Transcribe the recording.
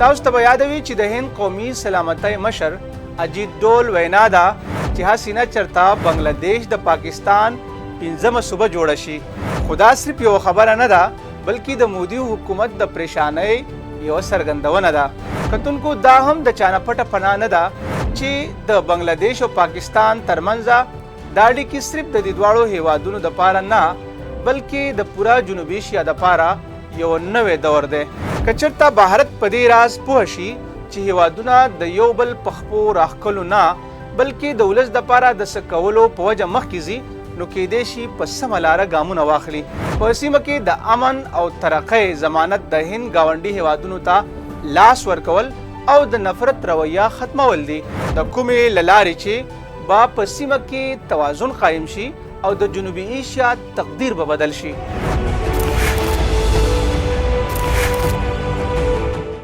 تاسو ته به یاد وي چې د هند قومي سلامتۍ مشر اجیت ډول وینا ده چې هسې نه چرته بنګله دیش د پاکستان پنځمه صوبه جوړه شي. خو دا صرف یوه خبره نه ده، بلکې د مودي حکومت د پریشانۍ یوه څرګندونه ده. کتونکو، دا هم د چانه پټه پناه نه ده چې د بنګله دیش او پاکستان ترمنځ دا اړیکې صرف د دې دواړو هیوادونو دپاره نه، بلکې د پوره جنوبي ایشیا دپاره یو نوی دور دی. که چېرته بهارت په دې راز پوه شي چې هیوادونه د یو بل په خپو راښکلو نه، بلکې د ولس دپاره د څه کولو په وجه مخکې ځي، نو کیدای شي په سمه لاره ګامونه واخلي. په سیمه کې د امن او ترقۍ ضمانت د هند ګاونډي هیوادونو ته لاس ورکول او د نفرت رویه ختمول دي، د کومې له لارې چې به په سیمه کې توازن قایم شي او د جنوبي ایشیا تقدیر به بدل شي.